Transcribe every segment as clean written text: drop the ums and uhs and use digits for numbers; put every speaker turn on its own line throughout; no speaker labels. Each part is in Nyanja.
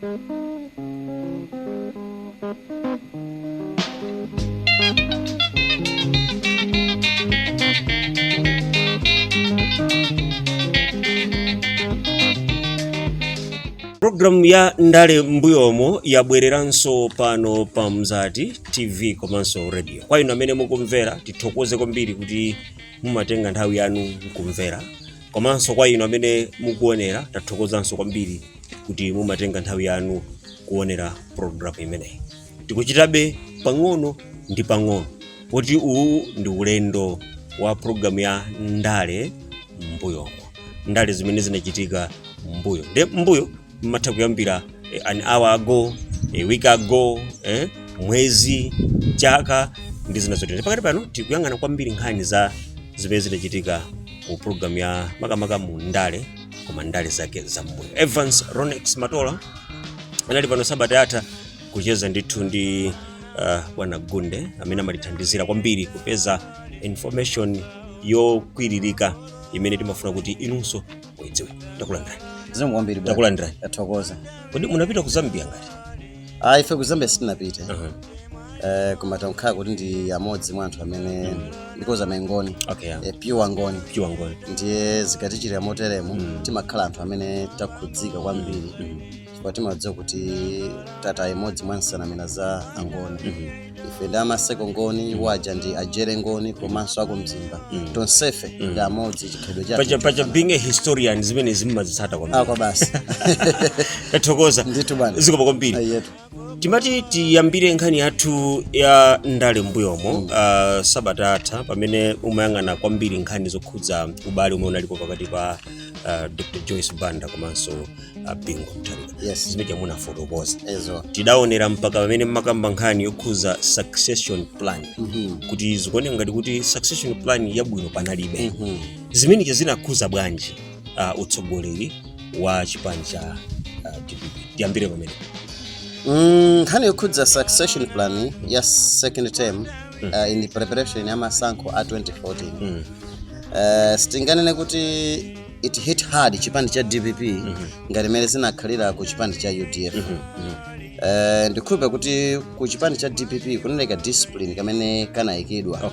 Programu ya Ndale Mbuyomo yabwereranso pano pa Mzati TV komanso radio. Kwa inu amene mukumvera, tithokoze kwambiri kuti mumatenga nthawi yanu kumvera, komanso kwa inu amene mukuonera, tathokozanso kwambiri kuti mumatenga nthawi yanu kuonera programu imeneyi. Tikuchitabe pang'ono ndi pang'ono poti uwu ndi ulendo wa programu ya Ndale Mbuyomo, ndale zimene zinachitika mbuyo. Nde mbuyo mmatha kuyambira an hour ago, a week ago, mwezi, chaka ndi zina zotero. Pakati pano tikuyang'ana kwambiri nkhani za zimene zinachitika mu programu ya makamaka mu ndale, koma ndale zake za mbuyo. Evans Ronex Matola anali pano sabata yatha kucheza ndithu ndi bwana Gunde amene amatithandizira kwambiri kupeza information yokwiririka imene timafuna kuti inunso muidziwe. Takulandirani.
Zikomo kwambiri, bwana.
Takulandirani.
Tathokoza.
Kodi munapita ku Zambia ngati?
Ah, ife ku Zambia sitinapite. Koma tankhala kuti ndi amodzi mwa anthu amene, because I'm a Ngoni, pure Ngoni.
Pure Ngoni.
Ndiye zikatichitira moteremo, timakhala anthu amene takhudzika kwambiri, chifukwa timadziwa kuti tata imodzi mwa nsanamira za Angoni. Ife ndi amaseko Ngoni, waja ndi ajere Ngoni, komanso akumzimba. Tonsefe ndi amodzi, chikhalidwe chathu.
Pacha being a historian, zimene zimmazitsata kwambiri.
Kwa basi.
Tathokoza.
Ndithu, bwana.
Zikomo kwambiri.
Ayetu.
Timati tiyambire nkhani yathu ya ndale mbuyomo. Sabata atha pamene umayang'ana kwambiri nkhani zokhudza ubale umene unalipo pakati pa Dr Joyce Banda komanso Bingu Mutharika, zimene munafotokoza,
Ezo.
tidaonera mpaka pamene mmakamba nkhani yokhudza succession plan, kuti zikuoneka ngati kuti succession plan yabwino panalibe. Zimenezi zinakhudza bwanji utsogoleri wa chipani cha DPP? Tiyambire pamene.
Nkhani yokhudza succession plan ya second term, in the preparation ya masankho a 2014, sitinganene kuti it hit hard chipani cha DPP ngati mmene zinakhalira ku chipani cha UDF. Ndikhulupira kuti ku chipani cha DPP kunaleka discipline kamene kanayikidwa,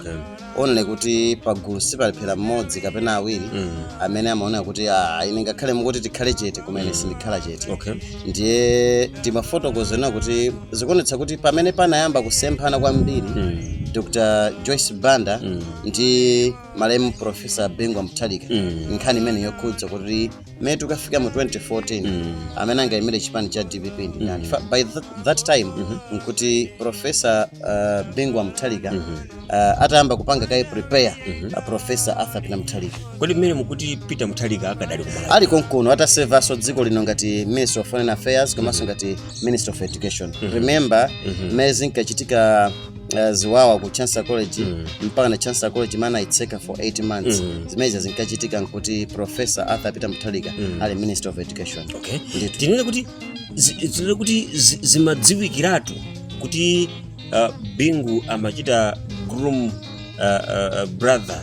onele kuti pagulu sipalephera mmodzi kapena awiri amene amaona kuti, "Ah, ine ngakhale mukuti tikhale chete, koma ine sindikhala chete." Ndiye timafotokozera kuti zikuonetsa kuti pamene panayamba kusemphana kwambiri Dr Joyce Banda ndi malemu Professor Bingu Mutharika, nkhani imene yokhudza kuti mmene tikafika mu 2014, amene angayimire chipani cha DPP ndi ndani. By that time nkuti Professor Bingu Mutharika atayamba kupanga kaye prepare Professor Arthur Peter Mutharika.
Kodi mmene mukuti Peter Mutharika akadali kumalawi?
Ali konkuno, atasevanso dziko lino ngati Minister of Foreign Affairs komanso ngati Minister of Education. Remember mmene zinkachitika ziwawa ku Chancellor College, mpaka na Chancellor College mana ayitseka for 8 months. Zimenezi zinkachitika nkuti Professor Arthur Peter Mutharika ali Minister of Education. Ndithu.
Tinene kuti zimadziwikiratu kuti Bingu amachita groom brother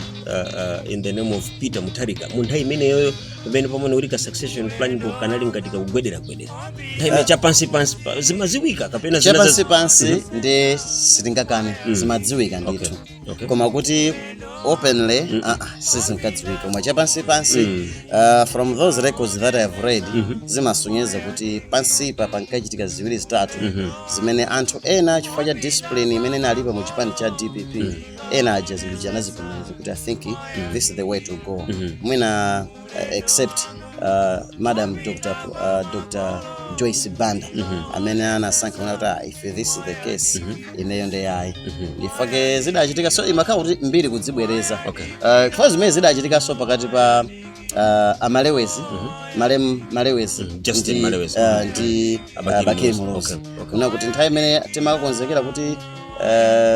in the name of Peter Mutharika mu nthawi imeneyoyo, pamene pamene kuti ka succession planning po kanali ngati kakugwederagwedera nthawi imene chapansi pansi zimadziwika kapena
Chapansi pansi ndi sitingakane, zimadziwika ndithu. Koma kuti openly, sizinkadziwika. Koma chapansi pansi, from those records that I have read, zimasonyeza kuti pansipa pankachitika ziwiri zitatu zimene anthu ena, chifukwa cha discipline imene inalipo mu chipani cha DPP, ena aja zinthu janazivomereza kuti, "I think this is the way to go." Mwina except Madam Dr Joyce Banda, amene anasankha kuona kuti, "Ah, if this is the case, ineyo ndi ayi." Ndifake zidachitika, so imakhala kuti mbiri kudzibwereza. Chifukwa zimene zidachitikanso pakati pa Amalewezi, malemu Malewezi,
Justin Malewezi.
Ndi
Abakili
Bakili
Muluzi.
Muluzi.
Okay.
Kuna kuti nthawi imene timakonzekera kuti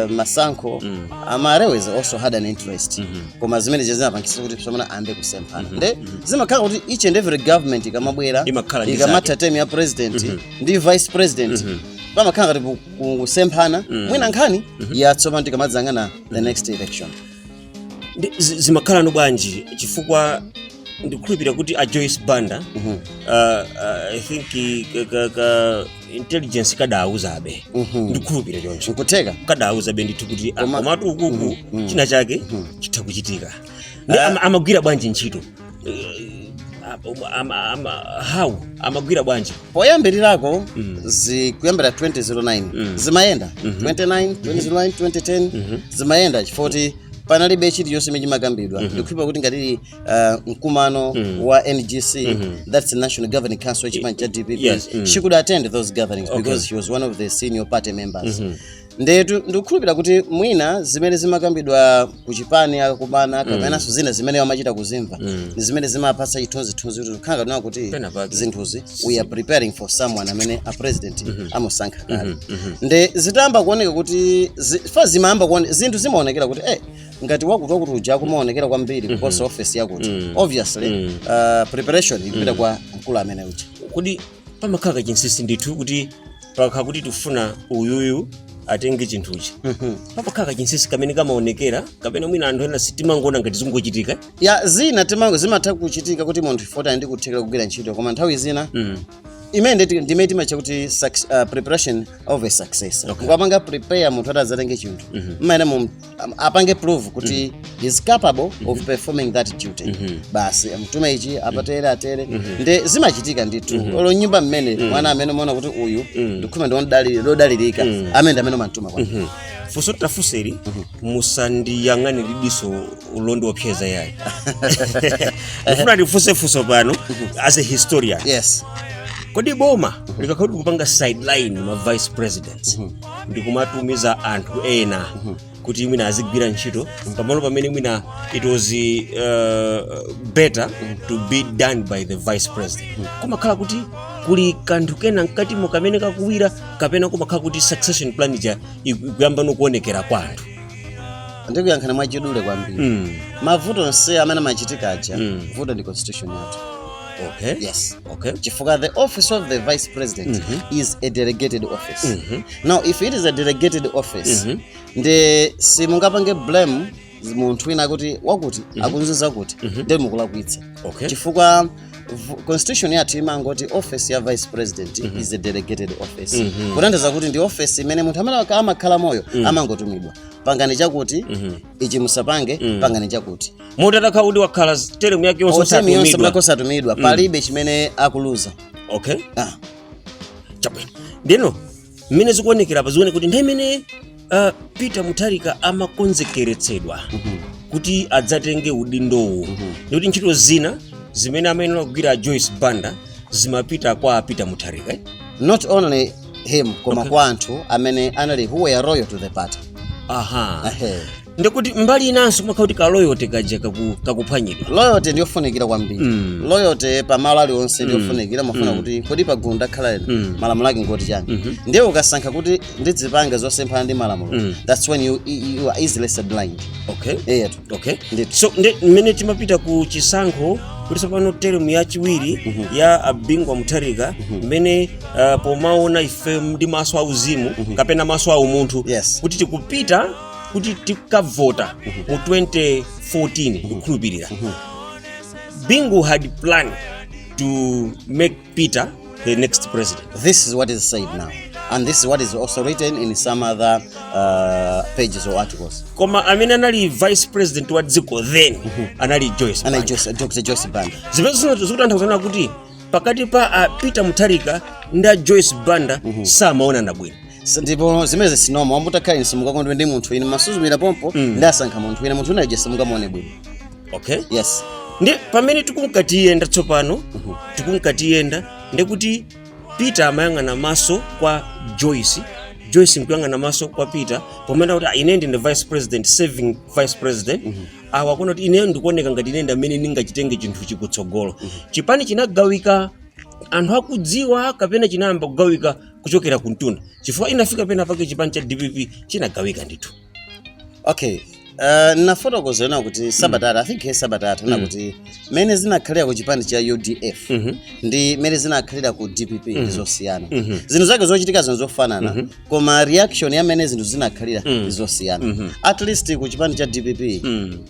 masankho, Amalewezi also had an interest, koma zimene zinapangisa kuti pamene ayambe kusemphana. Nde zimakhala kuti each and every government ikamabwera,
Imakhala ndi
ikamatha term ya president ndi vice president, pamakhala ngati kusemphana mwina nkhani yatsopano tikamadzangana the next election.
Zimakhala no bwanji? Chifukwa Ndikukhulupirira kuti a Joyce Banda, I think ka intelligence kadawuzabe, ndikukhulupirira choncho.
Nkutheka.
Kadawuzabe ndithu kuti komatu ukuku china chake chitha kuchitika. Ndi amagwira bwanji ntchito? How amagwira bwanji?
Poyambirirako, zikuyambira 2009 zimayenda, 29 2009, 2010 zimayenda, chifukwa panalibe chilichonse chimene chimakambidwa. Ndikukhulupirira kuti ngati mkumano wa NGC, that's the National Governing Council yachipani cha DPP, she could attend those gatherings because she was one of the senior party members. Ndetu ndikukhulupirira kuti mwina zimene zimakambidwa kuchipani akakumana, kapenanso zina zimene amachita kuzimva, ndi zimene zimapatsa chithunzithunzi kuti kukhala katina kuti
Pena pake.
zinthuzi, we are preparing for someone amene a president amusankha kale. Nde zitayamba kuoneka kuti fa zimayamba kuone zinthu zimaonekera kuti ngati wakuti wakuti uja akumaonekera kwambiri kuposa office yakuti, obviously preparation ikupita kwa mkulu amene uja.
Kodi pamakhala kachinsinsi ndithu kuti pakakhala kuti tifuna uyuyu atenge chinthuchi, pamakhala kachinsinsi kamene kamaonekera, kapena mwina anthu ena sitimangoona ngati zingochitika?
Ya, zina timango zimatha kuchitika kuti munthu ifota ndi kuthekera kugwira ntchito, koma nthawi zina imene ndimene timatcha kuti preparation of a successor. Mukapanga prepare munthu ati adzatenge chinthu, mmene apange prove kuti he's capable of performing that duty, basi mtume ichi apatere atere. Nde zimachitika ndithu, olo nyumba mmene mwana amene umaona kuti uyu ndikhume ndodalirika, amene ndi amene umamtuma kwa.
Funso tafunseli, musandiyang'ane diso londiopseza yayi. Ndifuna ndifunse funso pano as a historian.
Yes.
Kodi boma likakhala kupanga sideline ma vice presidents ndikumatumiza anthu ena kuti mwina azigwira ntchito pamalo pamene mwina it was better to be done by the vice president, kumakhala kuti kuli kanthu kena mkatimo kamene kakuwira, kapena kumakhala kuti succession plan ija ikuyamba nokuonekera kwa anthu?
Ndikuyankhana mwachidule kwambiri. Mavuto onse amene amachitika aja, vuto ndi constitution yathu. Yes. Chifukwa the office of the vice president is a delegated office. Now, if it is a delegated office, ndi simungapange blame munthu wina kuti wakuti akunzuza kuti, ndi mukulakwitsa. Chifukwa constitution yathu imangoti office ya vice president is a delegated office, kutanthauza kuti ndi office imene munthu amene amakhala moyo amangotumidwa: pangani chakuti, ichi musapange, pangani chakuti.
Mutatha kuti wakhala teremu yake yonse
Term yonse
osatumidwa.
Osatumidwa, palibe chimene akuluza.
Chabwino. Ndeno mmene zikuonekera pa, zikuoneka kuti nthawi imene Peter Mutharika amakonzekeretsedwa kuti adzatenge udindowo, ndikuti ntchito zina zimene amayenera kugwira Joyce Banda zimapita kwa Peter Mutharika, eh?
Not only him, koma kwa anthu amene anali who were loyal to the party. Ehe.
Ndikuti mbali inanso kumakhala kuti ka loyalty kaja kakuphwanyidwa.
Loyalty ndiyofunikira kwambiri. Loyalty pamalo aliwonse ndiyofunikira. Mafuna kuti kodi pagulu ndakhala ino, malamulo ake ngoti chani? Ndiye ukasankha kuti ndizipanga zosemphana ndi malamulo, that's when you are easily sidelined. Eyetu. Ndithu.
So nde mmene timapita ku chisankho kuti tsopano teremu yachiwiri ya a Bingu Mutharika, mmene pomaona ife ndi maso auzimu kapena maso a umunthu kuti tikupita kuti tikavota mu 2014, ndikukhulupirira Bingu had planned to make Peter the next president.
This is what is said now, and this is what is also written in some other pages or articles.
Koma amene anali vice president wa dziko then anali Joyce
And I
Banda.
just Dr. Joyce Banda.
Zimene zikutanthauza kuti pakati pa Peter Mutharika ndi a Joyce Banda samaonana bwino.
Ndipo zimene sinoma wamutakhala inu simungakondwe ndi munthu ine masuzumira pompo, ndasankha munthu wina, munthu wina uja simungamuone bwino. Yes.
Ndi pamene tikunkatiyenda tsopano, tikunkatiyenda, ndikuti Peter amayang'ana maso kwa Joyce, Joyce nkuyang'ana maso kwa Peter, pomena kuti, "Ah, ine ndine vice president, serving vice president." Awa akuona kuti ine ndikuoneka ngati ine ndamene ndingachitenge chinthu chikutsogolo. Chipani chinagawika anthu akudziwa, kapena chinayamba kugawika kuchokera ku mtunda? Chifukwa inafika pena pake chipani cha DPP chinagawika ndithu.
Okay. Nafotokozera kuti sabatata, I think he sabatata na kuti mene zinakhalira ku chipani cha UDF ndi mene zinakhalira ku DPP ndi zosiyana. Zinthu zake zochitika zinthu zofanana, koma reaction ya mene zinthu zinakhalira ndi zosiyana. At least ku chipani cha DPP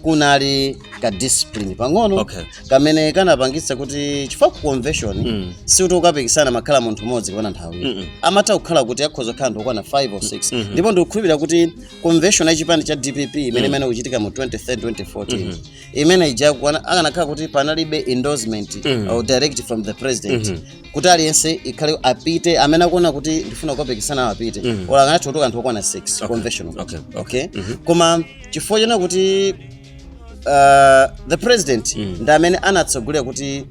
kunali ka discipline pang'ono kamene kanapangitsa kuti, chifukwa ku convention sikuti ukapikisana makhala munthu umodzi kapena anthu awiri, amatha kukhala kuti akhoza kukhala anthu okwana 5 or 6. Ndipo ndikukhulupirira kuti convention ya chipani cha DPP imene kuchitika mu 2013 2014 imene ija akanakhala kuti panalibe endorsement or direct from the president kuti aliyense ikhale apite amene akuona kuti ndifuna kukapikisana nawo apite, ola akanatha kutoka anthu okwana 6 convention. Okay, koma chifukwa chona kuti the president ndi amene anatsogolera kuti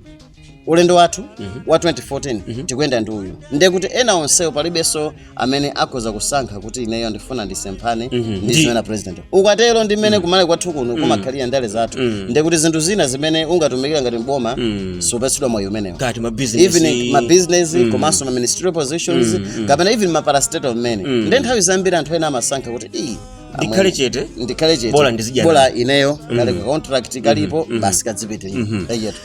ulendo wathu wa 2014 tikuyenda ndi uyu, ndiye kuti ena onsewo palibenso amene akhoza kusankha kuti ineyo ndifuna ndisemphane ndi zimene president. Ukatero ndi mmene kumale kwathu kuno kumakhalira ndale zathu, ndiye kuti zinthu zina zimene ungatumikira ngati mboma supatsidwa mwayi umenewo.
Ngati ma business.
Even ma business komanso ma ministerial positions kapena even ma parastatal mmene. Ndiye nthawi zambiri anthu ena amasankha kuti ii,
Ndikhale chete.
Ndikhale chete.
Bola ndizidya.
Bola ineyo kale ka contract kalipo, basi kadzipitirira eyetu.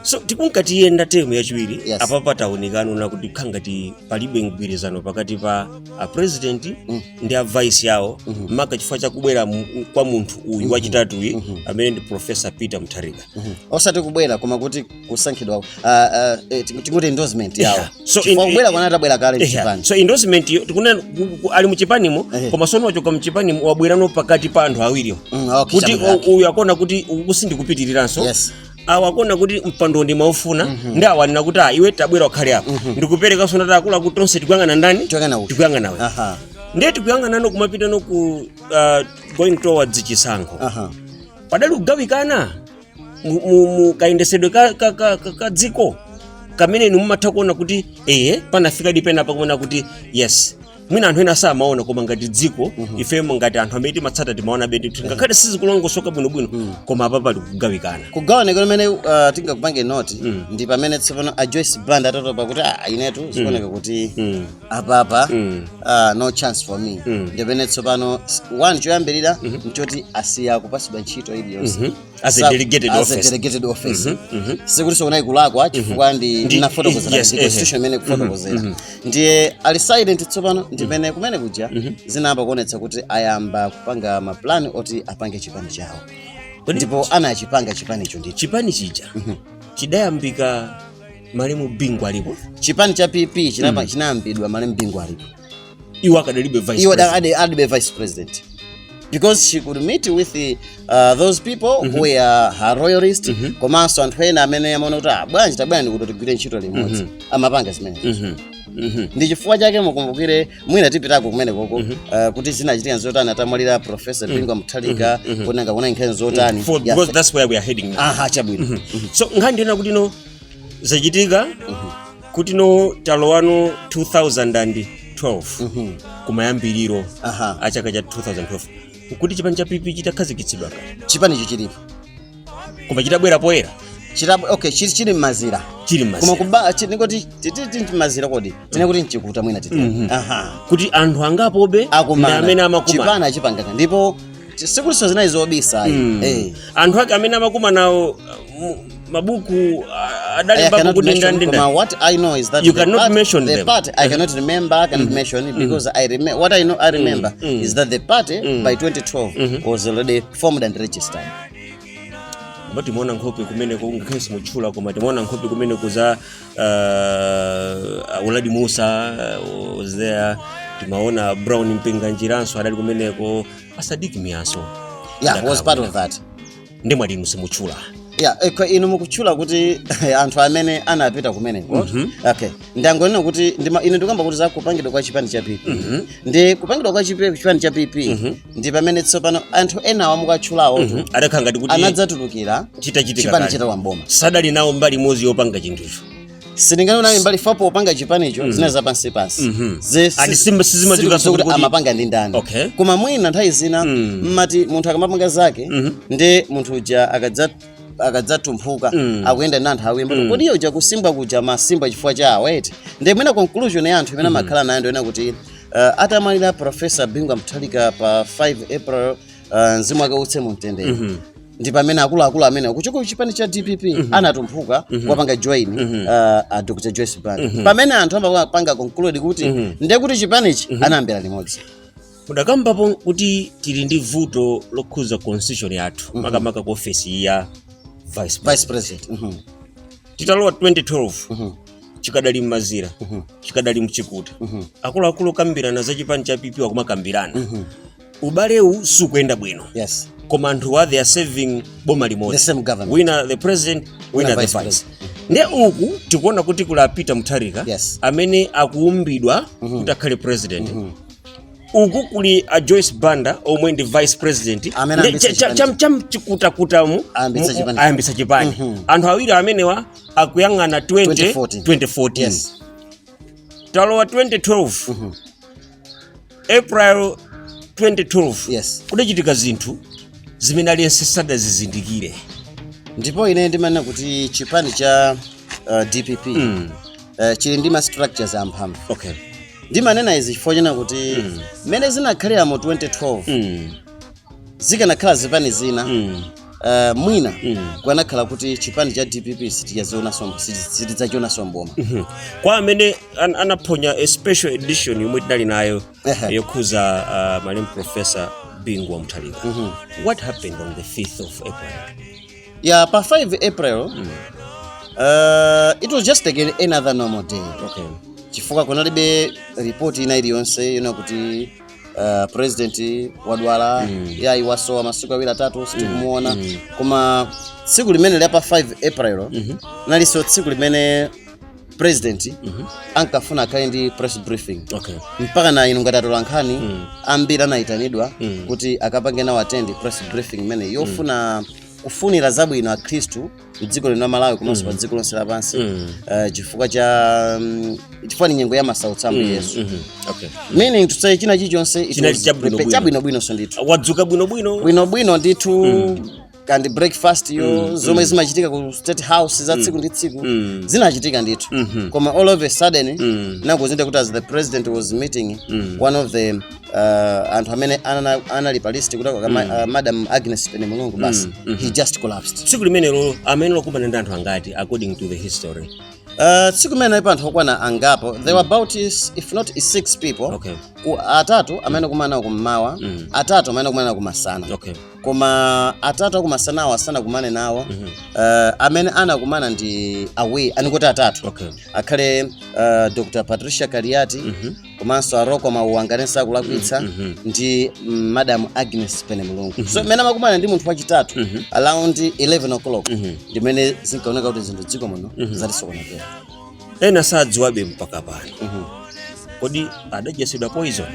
So tikunkatiyenda term yachiwiri, apa pataonekana kuti khangati palibe mgwirizano pakati pa a president ndi a vice yawo, maka chifukwa chakubwera kwa munthu uyu wachitatuyi amene ndi Professor Peter Mutharika.
Osati kubwera, koma kuti kusankhidwa, tikuti endorsement yawo.
So
Chifukwa kubwera kwana atabwera kale mchipani.
So endorsement yo tikunena ali muchipanimo, koma sono wachoka muchipanimo, wabwerano pakati pa anthu awiriwo kuti
Chabwino.
Uyu akuona kuti uku sindikupitiriranso, awa akuona kuti mpando ndi maufuna, ndi awanena kuti, "Ah, iwe tabwera ukhale apo." Ndikupereka sona takula kuti tonse tikuyang'ana ndani?
Tikuyang'ana uyu.
Tikuyang'ana we. Ndiye tikuyang'anano kumapitano ku going towards chisankho, padali kugawikana mu kayendesedwe ka dziko kamene inu mumatha kuona kuti eye panafika dipena pakuona kuti yes, mwina anthu ena samaona, koma ngati dziko ifemo ngati anthu amene timatsata timaona bedi kuti ngakhale sizikulongosoka bwinobwino, koma apa pali kugawikana.
Kugawanika kumene tingakupange note ndi pamene tsopano a Joyce Banda atatopa kuti, ah, inetu zikuoneka kuti apapa no chance for me. Ndi pamene tsopano one choyambirira nchoti asiya kupasidwa ntchito iliyonse.
As a delegated
As a
office.
delegated office. Sikuti sokunali kulakwa, chifukwa ndi nafotokozera ndi constitution imene kufotokozera. Ndiye ali silent tsopano, ndimene kumene kuja zinayamba kuonetsa kuti ayamba kupanga mapulani oti apange chipani chawo. Ndipo anachipanga chipanicho ndithu.
Chipani chija chidayambika malemu Bingu alipo?
Chipani cha PP chinayambidwa malemu Bingu alipo.
Iwo akadalibe vice
Iwo
president.
Alibe vice president, because she could meet with those people who were her royalist, komanso anthu ena amene amaona kuti, ah, bwanji tabwana ndikuti tigwire ntchito limodzi, amapanga zimenezo. Ndi chifukwa chake mukumbukire, mwina tipitako kumene koko, kuti zinachitika zotani atamwalira Professor Bingu Mutharika, kunanga kuna nkhani zotani.
Because that's where we are heading now.
Aha, chabwino.
So nkhani ndiyona kuti no zachitika kuti no talowano 2012 kumayambiriro a chaka cha 2012 kuti chipani cha PP chitakhazikitsidwa kale.
Chipanicho chilipo.
Koma chitabwera poyera?
Okay, chili mmazira.
Chili
Koma
mmazira.
kuba ningoti titi mmazira, kodi tine kuti nchikuta mwina titi, aha.
Kuti anthu angapobe ndi
Akumana.
amene amakumana.
Chipani achipangaka ndipo sikuliso zinayi zobisa.
Anthu ake amene amakumanawo, mabuku adalembapo kuti ndani
Koma
ndani?
What I know is that
You
the
cannot
part,
mention
the
them.
part I cannot remember, I cannot mention it because I remember what I know. I remember is that the party by 2012 was already formed and registered.
Koma timaona nkhope kumeneko, ngakhale simutchula, koma timaona nkhope kumeneko za Uladi Musa was there, timaona Brown Mpinganjiranso adali kumeneko, a Sidik Miyanso.
Yeah, was part of that.
Ndi mwati simutchula.
Yeah, inu mukutchula kuti anthu amene anapita kumeneko. Okay, ndangonena kuti ine ndikamba kuti za kupangidwa kwa chipani cha PP. Ndi kupangidwa kwa chipani cha PP ndi pamene tsopano anthu enawa mukatchulawo
Adakhala ngati kuti
anadzatulukira
chitachitika
chipani
kale.
chitalowa mboma.
Sadali nawo mbali imodzi yopanga chinthucho.
Sindinganena mbali fapo opanga chipanicho, zina zapansi pansi.
And sizimadziwikanso
Sikuti
kuti
amapanga ndi ndani. Koma mwina nthawi zina mmati munthu akamapanga zake, ndi munthu uja akadzatumphuka akuyenda ndi anthu awiri, mm. Kodi iye uja kusimba kuja masimba chifukwa cha aweti? Ndi mwina conclusion ya anthu imene amakhala nayo ndiyona kuti atamwalira Professor Bingu Mutharika pa 5 April mzimu wake utse mumtendere, ndi pamene akuluakulu amene kuchoka kuchipani cha DPP anatumphuka kuwapanga join a Dr Joyce Banda, pamene anthu amapanga conclude kuti ndiye kuti chipanichi anayambira limodzi.
Mudakambapo kuti tili ndi vuto lokhuza constitution yathu, makamaka ku ofesi ya vice
vice president.
Titalowa 2012, chikadali mmazira, chikadali mchikuta, akuluakulu okambirana za chipani cha PP akumakambirana, ubalewu sukuyenda bwino. Koma anthuwa, they are serving boma limodzi,
The same government.
Wina the president, wina
wina
the
vice.
Vice. Nde uku tikuona kuti kuli a Peter Mutharika amene akuumbidwa kuti akhale president. Uku kuli a Joyce Banda omwe ndi vice president.
Amene
Nde
ayambitsa chipani.
Chamchikutakutamu
Ayambitsa chipani.
Ayambitsa chipani. Anthu awiri amenewa akuyang'ana 20
2014.
2014. Talowa 2012, April 2012, kudachitika zinthu zimene aliyense sadazizindikire.
Ndipo ine ndimanena kuti chipani cha DPP chili ndi ma structures amphamvu. Ndimanena izi chifukwa chena kuti mmene zinakhalira mu 2012, zikanakhala zipani zina, mwina kukanakhala kuti chipani cha DPP sitidzachionanso mboma.
Kwa amene anaphonya a special edition yomwe tinali nayo yokhuza malemu Professor Bingu wa Mutharika, what happened on the 5th of April?
Ya, pa 5 April, it was just again another normal day, chifukwa kunalibe ripoti ina iliyonse yona kuti president wadwala, yayi, wasowa masiku awiri atatu sitikumuona. Koma tsiku limene lya pa 5 April nalinso tsiku limene president ankafuna akhale ndi press briefing. Mpaka na inu ngati atola nkhani ambiri anayitanidwa kuti akapange nawo attend press briefing imene yofuna kufunira zabwino akhristu mdziko lino la Malawi komanso pa dziko lonse lapansi, chifukwa cha chifukwa ni nyengo ya masautso a Ambuye Yesu. Meaning to say, china chilichonse it
Chinali
was
chabwinobwino.
Chabwinobwinonso ndithu.
Wadzuka bwinobwino.
Bwinobwino ndithu, kandi breakfast yo, zomwe zimachitika ku State House za tsiku ndi tsiku zinachitika ndithu. Koma all of a sudden nakuzinda kuti as the president was meeting one of the anthu amene anali pa list kuti Madam Agnes Pene Mulungu, basi, he just collapsed.
Tsiku limenelo amene lokumana ndi anthu angati, according to the history?
Tsiku limene alipo anthu okwana angapo. There were about if not six people. Ku atatu amene kumana kummawa, atatu amene kumana kumasana. Koma atatu akumasanawo asanakumane nawo. Amene anakumana ndi awiri, anikuti atatu, akhale Dr Patricia Kaliati, komanso Aroko Mauwa sakulakwitsa, ndi Madam Agnes Pene Mulungu. So mmene amakumana ndi munthu wachitatu around 11 o'clock, ndimene zinkaoneka kuti zinthu dziko muno zatisokonekera.
Ena sadziwabe mpaka pano. Kodi adadyetsedwa poison?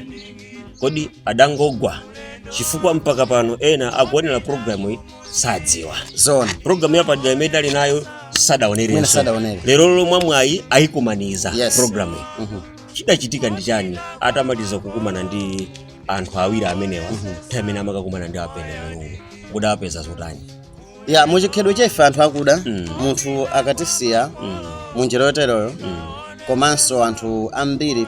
Kodi adangogwa? Chifukwa mpaka pano ena akuonera programu iyi sadziwa.
Zona.
Programu yapadera imene idali nayo
Mwina
sadaonerenso.
Sadaonere.
Lero lomwe mwayi ayikumaniza programu iyi. Chidachitika ndi chani atamaliza kukumana ndi anthu awiri amenewa? Nthawi imene amakakumana ndi apene Mulungu, kudawapeza zotani?
Ya, muchikhalidwe chaife anthu akuda, munthu akatisiya munjira yoteroyo, komanso anthu ambiri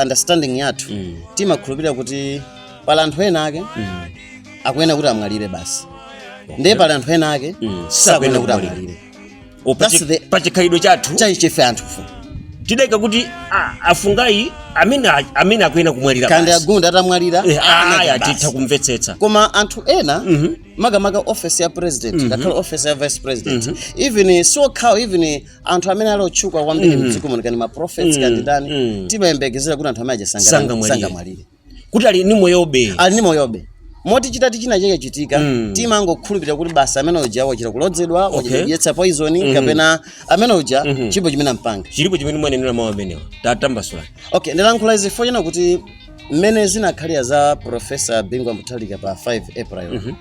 understanding yathu, timakhulupirira kuti pali anthu ena ake akuyenera kuti amwalire basi, ndiye pali anthu ena ake sakuyenera kuti amwalire. That's
Pachikhalidwe chathu.
Chai chife anthufe
tidayika kuti afungayi amene akuyenera kumwalira
kandi
basi.
Agunda atamwalira
Aya,
basi.
Titha kumvetsetsa.
Koma anthu ena, makamaka office ya president, ngakhale office ya vice president, even siokhawo, even anthu amene ali otchuka kwambiri mdziko muno, kani ma prophets, kandi ndani, timayembekezera kuti anthu amene aja
Sangamwalire.
sangamwalire.
Kuti ali ni moyobe.
Ali ndi moyobe, moti chitati china chake chitika, timangokhulupirira kuti basi, amene uja wachita kulodzedwa, wachita kudyetsa poison, kapena amene uja chipo chimene ampanga.
Chilipo chimene mwanenera mawu amenewa, tatambasulani.
Okay, ndilankhula izi chifukwa kuti mmene zinakhalira za Professor Bingu Mutharika pa 5 April,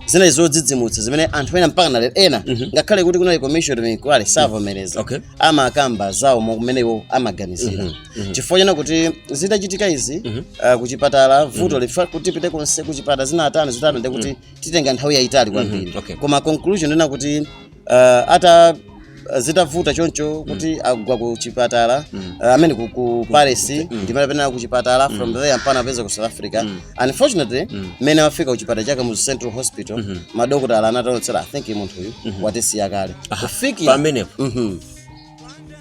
zinali zodzidzimutsa zimene anthu ena mpaka nalero ena, ngakhale kuti kunali commission of inquiry, savomereza. Amakamba zawo kumene iwo amaganizira, chifukwa chena kuti zitachitika izi, kuchipatala vuto lifa kuti tipite konse kuchipatala zina atano zitatu, ndekuti titenga nthawi yayitali kwambiri. Koma conclusion ndina kuti ata Zitavuta choncho kuti agwa ku chipatala, amene ku Paris, ndimene penera ku chipatala, from there mpaka apeza ku South Africa. Unfortunately, mmene afika ku chipatala chake mu Central Hospital, madokotala anataonetsera, I think munthu uyu watisiya kale kufikira
Pamenepo,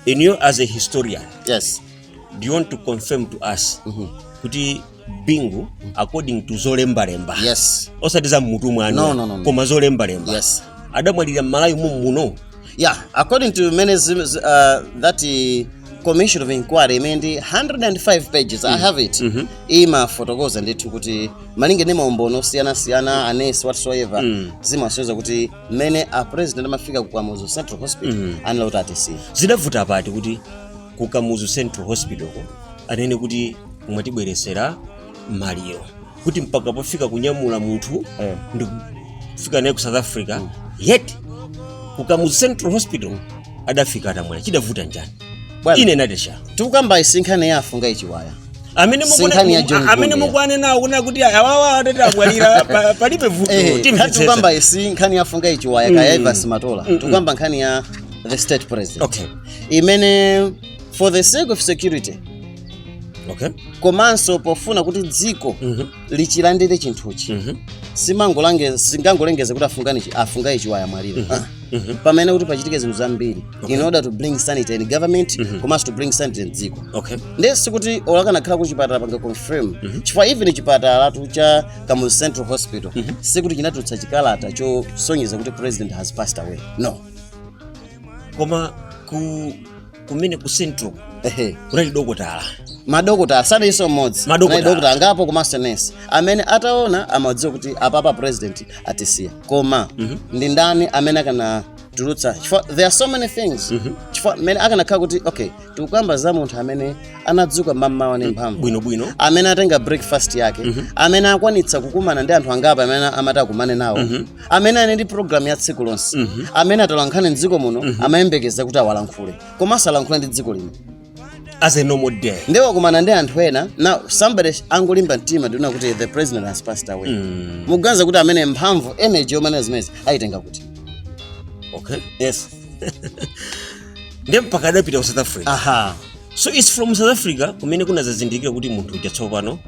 inuyo as a historian, do you want to confirm to us kuti Bingu, according to zolembalemba,
Yes.
osati za mmutu mwanu,
No, no, no, no.
koma zolembalemba, adamwalira m'Malawi muno?
Yeah, according to many that commission of inquiry imene ndi 105 pages, I have it, imafotokoza ndithu kuti malinga ndi maumboni osiyanasiyana, anesi, whatsoever, zimasonyeza kuti mmene a president amafika ku Kamuzu Central Hospital, anena kuti atisiya.
Zidavuta pati kuti ku Kamuzu Central Hospital ko anene kuti mwatibweresera maliro, kuti mpaka pofika kunyamula munthu ndikufika naye ku South Africa, yet ku Kamuzu Central Hospital adafika atamwalira? Chidavuta njani?
Bwana.
Ine natesha.
Tikukamba isinkhani ya afunga ichiwaya.
Amene
Sinkhani ya John
amene
Gombe.
mukwane nawo kuna kuti awawa adati amwalira, palibe vuto. Timvetsetsa.
Tikukamba isi nkhani ya afunga ichiwaya kaya Evans Matola, tikukamba nkhani ya the state president imene for the sake of security, komanso pofuna kuti dziko lichilandire chinthuchi, singangolengeza kuti afunga ichiwaya mwalira. Pamene kuti pachitike zinthu zambiri in order to bring sanity in government, komanso to bring sanity in dziko. Ndiye sikuti olakanakhala ku chipatala panga confirm, chifukwa even chipatalatu cha Kamuzu Central Hospital sikuti chinatulutsa chikalata chosonyeza kuti president has passed away, no.
Koma ku kumene ku Central kunali dokotala?
Madokotala sanalinso mmodzi.
Madokotala.
Anali dokotala angapo komanso nesi amene ataona amadziwa kuti apapa president atisiya. Koma ndi ndani amene akanatulutsa? Chifukwa there are so many things, chifukwa mmene akanakhala kuti, okay, tikukamba za munthu amene anadzuka mmamawa ndi mphamvu,
bwinobwino,
amene atenga breakfast yake, amene akwanitsa kukumana ndi anthu angapo amene amati akumane nawo, amene ali ndi program ya tsiku lonse, amene atolankhani mdziko muno amayembekeza kuti awalankhule komanso alankhule ndi dziko lino
as a normal day.
Ndiye wakumana ndi anthu ena, now somebody angolimba mtima ndiona kuti the president has passed away. Mukuganiza kuti amene mphamvu, energy yomene zimenezi ayitenga kuti? Yes.
Ndiye mpaka adapita ku South Africa.
Aha.
So it's from South Africa kumene kunazazindikira kuti munthu uja tsopano.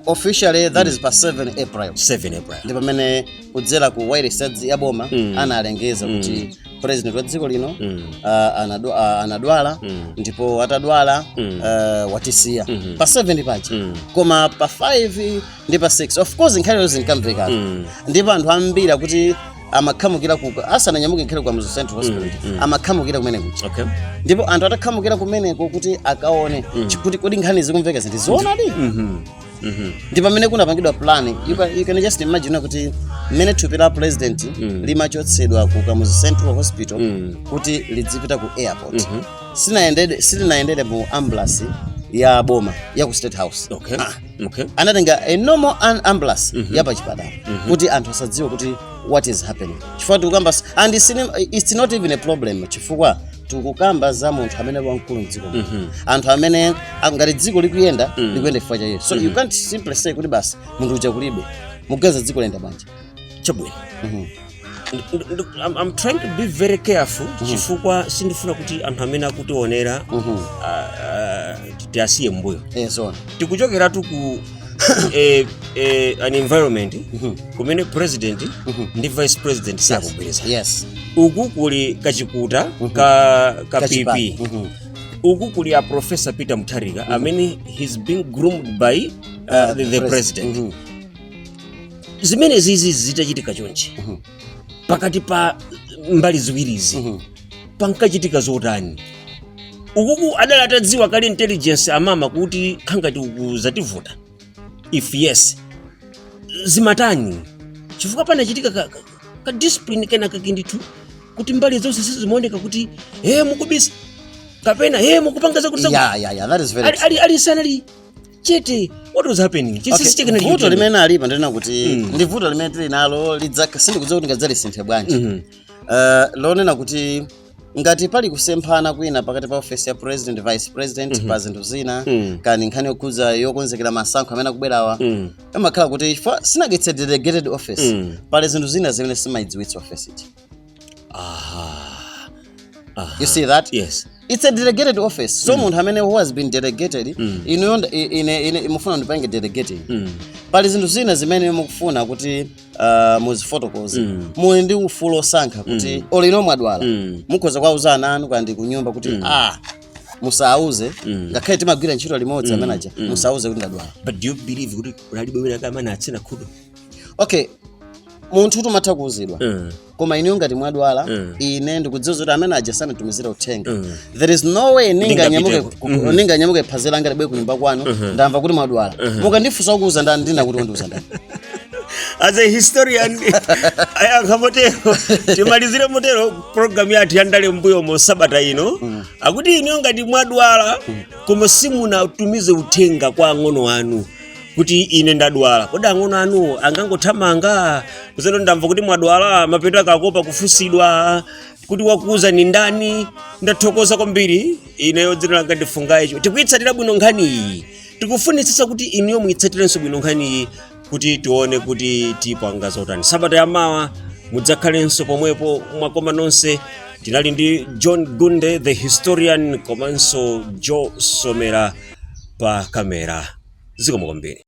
Officially, that is pa 7 April.
7 April.
Ndi pamene kudzera ku wireless ya boma analengeza kuti president wa dziko lino anadwala, ndipo atadwala watisiya pa 7 paja. Koma pa 5 ndi pa 6, of course, nkhaniyo zinkamvekatu, ndipo anthu ambiri akuti amakhamukira ku, asananyamuke nkhale ku Kamuzu Central Hospital, amakhamukira kumene kuja. Ndipo anthu atakhamukira kumeneko kuti akaone kuti kodi nkhani zikumveka zindizoonadi, ndi pamene kunapangidwa plan. You can just imagine kuti mmene thupi la president limachotsedwa ku Kamuzu Central Hospital kuti lidzipita ku airport, silinayendere mu ambulance ya boma ya ku State House. Anatenga a normal ambulance ya pachipatala kuti anthu asadziwe kuti what is happening, chifukwa tikukamba and it's not even a problem, chifukwa tikukamba za munthu amene wamkulu mdziko muno, anthu amene ngati dziko likuyenda, likuyenda chifukwa cha iye. So you can't simply say kuti basi, munthu uja kulibe. Mukuganiza dziko liyenda bwanji?
Chabwino. I'm trying to be very careful chifukwa sindifuna kuti anthu amene akutionera tiasiye mbuyo.
Eh, zona.
Tikuchokeratu ku an environment kumene president ndi vice president sakugwirizana. Uku kuli kachikuta ka
Kachipani.
PP. Uku kuli a Professor Peter Mutharika amene he's being groomed by the president. Zimene zizi zitachitika chonchi, pakati pa mbali ziwirizi pankachitika zotani? Ukuku adali atadziwa kale intelligence amama kuti khangati uku zativuta? If yes, zimatani? Chifukwa panachitika ka discipline kena kake ndithu kuti mbali zonse sizimaoneka kuti he mukubisa kapena he mukupanga zakuti zakuti.
Yeah, that is very
Ali sanali chete. What was happening? Chinsinsi chake nali
Vuto
chitende.
limene alipo, ndinena kuti ndi vuto limene tili nalo, sindikudziwa kuti ngadzalisinthe bwanji, lonena kuti ngati pali kusemphana kwina pakati pa ofesi ya president, vice president pa zinthu zina, kani nkhani yokhudza yokonzekera masankho amene akubwerawa, imakhala kuti sinagetse delegated office, pali zinthu zina zimene simayidziwitsa office iji.
Aha.
You see that?
Yes.
It's a delegated office, so munthu amene who has been delegated, inuyo ine mufuna ndipange delegating, pali zinthu zina zimene mukufuna kuti muzifotokoze, muli ndi ufulu osankha kuti olo ino mwadwala, mukhoza kuwauza ana anu kandi kunyumba kuti musauze, ngakhale timagwira ntchito limodzi, amene aja musauze kuti ndadwala.
But do you believe kuti kunalibe wina amene atsina khutu?
Okay, munthu tumatha kuuzidwa, koma inuyo ngati mwadwala, ine ndikudziwa kuti amene aja sanatumizira uthenga, there is no way ninganyamuke
Ndingapiteko.
Ninganyamuke phazi langa libwe kunyumba kwanu, ndamva kuti mwadwala, mukandifunsa kuuza ndani, ndina kuti undiuza ndani?
As a historian, ayankha motero. Timalizire motero program yathu ya Ndale Mbuyomo sabata ino, akuti inuyo ngati mwadwala koma simunatumize uthenga kwa ang'ono anu kuti ine ndadwala, kodi ang'ono anuwo angangothamanga kuzeno, "Ndamva kuti mwadwala"? Mapeto akakopa kufunsidwa kuti wakuuza ni ndani. Ndathokoza kwambiri. Ineyo dzina langa ndifungayicho. Tikuyitsatira bwino nkhani iyi, tikufunitsitsa kuti inuyo muyitsatirenso bwino nkhani iyi kuti tione kuti tipanga zotani. Sabata yamawa mudzakhalenso pomwepo. Mwakoma nonse. Tinali ndi John Gunde the historian komanso Joe Somera pa kamera. Zikomo kwambiri.